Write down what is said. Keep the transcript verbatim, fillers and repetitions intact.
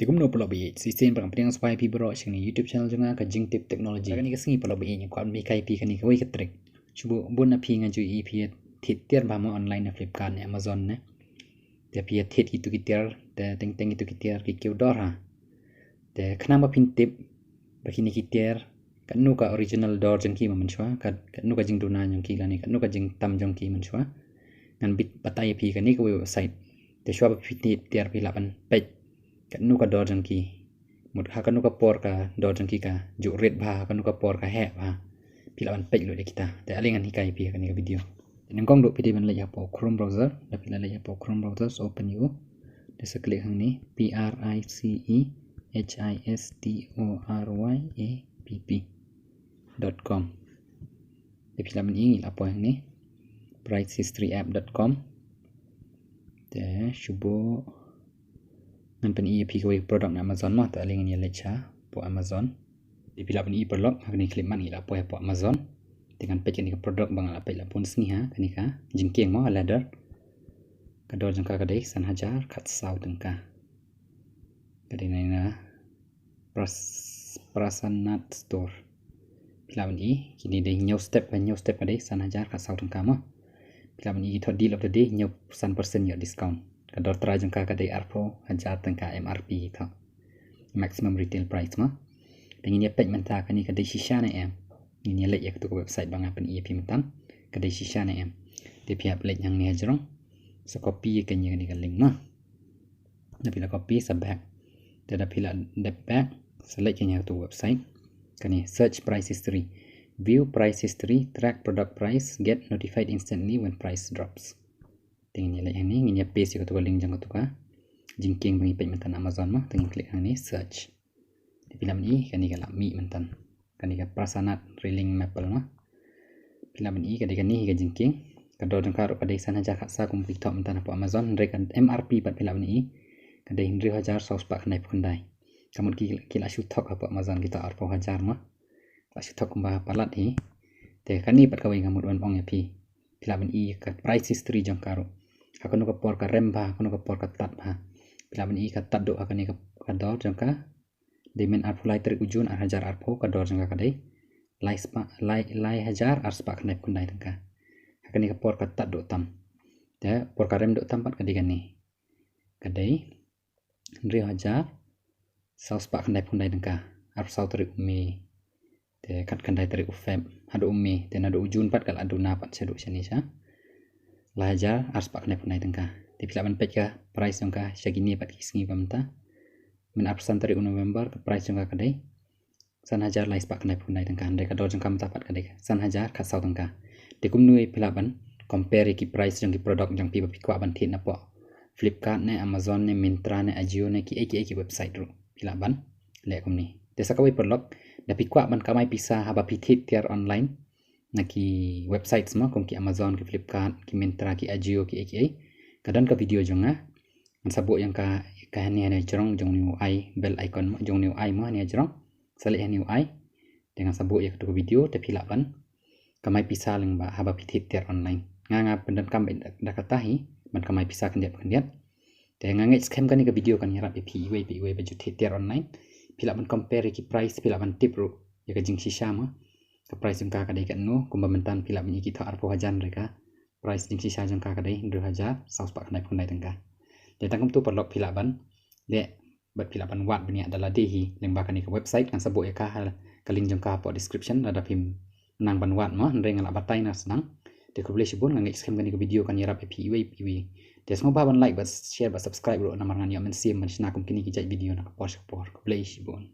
Kumno paralok ba ïeit, shisien ba nga pdiang sngewbha ïa phi baroh sha kane ka YouTube channel jong nga, ka Jingtip Technology. Kane ka sngi paralok ba ïeit, nga kwah ban pyni ïa phi kane kawei ka trick. Shu bun na phi nga ju ïohi phi thied tiar bha mo online na Flipkart ne Amazon ne. Te phi thied kito ki tiar, te teng teng kito ki tiar ki kiew dor ha. Te khnang ba phin tip ba kine ki tiar katno ka original dor jong ki mynshwa, kat-, katno ka jingduna jong ki lane katno ka jingtam jong ki mynshwa, ngan bit batai ïa phi kane kawei website. Te shuwa ba phi thied tiar phi lah ban peit katno ka dor jong ki. Mut ha kano ka por ka dor jong ki ka ju rit bha, ha kano ka por ka heh bha. Phi lah ban peit lut ïa kita. Te ale ngan hikai ïa phi ha kane ka video. Te nyngkong duh phi dei ban leit hapoh Chrome browser, da phi la leit hapoh Chrome browser, so open ïa u. Te sa click hangne, P R I C E H I S T O R Y A P P dot com. Te phi lah ban i, ngi la poi hangne, price history app dot com. Te shu bun ngan pyni ïa phi kawei ka product na Amazon mo, te ale ngan ïa leit shapoh Amazon. Te phi lah ban i paralok, ha kane ka khyllipmat ngi la poi hapoh Amazon. Te ngan peit kane ka product ba nga la peit la bun sngi ha, kane ka jingkieng mo, ladder. Ka dor jong ka ka dei san hajar khatsaw tyngka. Ka dei na, na Pras-, Prasanath Store. Phi lah ban i, kine dei hynñiew step, hynñiew step ka dei san hajar khatsaw tyngka mo. Phi lah ban i ki thoh deal of the day, hynñiew san percent ïoh discount. Ka dor trai jong ka ka dei arphew hajar tyngka M R P thoh. Maximum retail price mo. Te ngin ïa peit mynta kane ka dei shisha ne em. Ngin ïa leit ïa katu ka website ba nga pyni ïa phi mynta. Ka dei shisha ne em. Te phi hap leit hangne hajrong. Sa copy ïa kane, kane ka link mo. Da phi la copy sa back. Te da phi la dep back, sa leit kane ha katu website. Kane search price history. View price history, track product price, get notified instantly when price drops. Te ngin ïa leit hangne, ngin ïa paste ïa katu ka link jong katu ka jingkieng ba ngi peit mynta na Amazon mo, te ngin click hangne search. Te phi lah ban i kane ka la mih mynta. Kane ka Prasanath Reeling Maple mo. Phi lah ban i ka dei kane hi ka jingkieng. Ka dor jong ka ruh ka dei san hajar khatsaw kum ki thoh mynta hapoh Amazon, hynrei ka M R P pat phi lah ban i ka dei hynriew hajar saw spah khyndaiphew khyndai. Ka mut ki, ki la shu thok hapoh Amazon ki thoh arphew hajar mo. Ki la shu thok kumba palat hi. Te kane pat kawei nga mut ban ong ïa phi. Phi lah ban i ka price history jong ka ruh. Ha kano ka por ka rem bha, ha kano ka por ka tad bha. Phi lah ban i ka tad duh ha kane ka, ka dor jong ka. Dei mynta arphew lai tarik u June ar hajar arphew, ka dor jong ka ka dei lai spah, lai, lai hajar ar spah khyndaiphew khyndai tyngka. Ha kane ka por ka tad duh tam. Te por ka rem duh tam pat ka dei kane. Ka dei hynriew hajar saw spah khyndaiphew khyndai tyngka. Arphew saw tarik u May. Te khatkhyndai tarik u Feb. Haduh u May. Te naduh u June pat ka la duna pat shaduh shane sha lai hajar ar spah khyndaiphew khyndai tyngka. Te phi lah ban peit ka price jong ka sha kine pat ki sngi ba mynta. Mynta arphew san tarik u November ka price jong ka ka dei san hajar lai spah khyndaiphew khyndai tyngka, hynrei ka dor jong ka mynta pat ka dei san hajar khatsaw tyngka. Te kumno phi lah ban compare ïa ki price jong ki product jong phi ba phi kwah ban thied napoh Flipkart ne, Amazon ne, Myntra ne, Ajio ne, kiei kiei ki website ruh phi lah ban leh kumne. Te sa kawei paralok, da phi kwah ban kamai pisa haba phi thied tiar online na ki websites mo, kum ki Amazon, ki Flipkart, ki Myntra, ki Ajio, kiei kiei, ka don ka video jong nga. Ngan sa buh ïa ka, ka hangne hangne hajrong jong une u i, bell icon mo, jong une u i mo, hangne hajrong. Sa leit hangne u i. Te ngan sa buh ïa katu ka video, te phi lah ban kamai pisa lyngba haba phi thied tiar online. Nga nga pyndonkam beit da kata hi ban kamai pisa khyndiat khyndiat. Te nga ngeit skhem kane ka video kan ïarap ïa phi iwei pa iwei ba ju thied tiar online. Phi lah ban compare ïa ki price, phi lah ban tip ruh ïa ka jingshisha mo. Ka price jong ka ka dei katno, kumba mynta phi lah ban i ki thoh arphew hajar, hynrei ka price jingshisha jong ka ka dei hynriew hajar saw spah khyndaiphew khyndai tyngka. Te tang kumtu paralok phi lah ban leh bad phi lah ban wad bniah da lade hi lyngba kane ka website. Ngan sa buh ïa ka ha ka link jong ka hapoh description lada phim nang ban wad mo, hynrei nga la batai na sdang. Te khublei shibun, nga ngeit skhem kane ka video kan ïarap ïa phi iwei pa iwei. Te sngewbha ban like bad share bad subscribe ruh namar ngan ïoh mynsiem ban shna kum kine ki jait video na ka por sha ka por. Khublei shibun.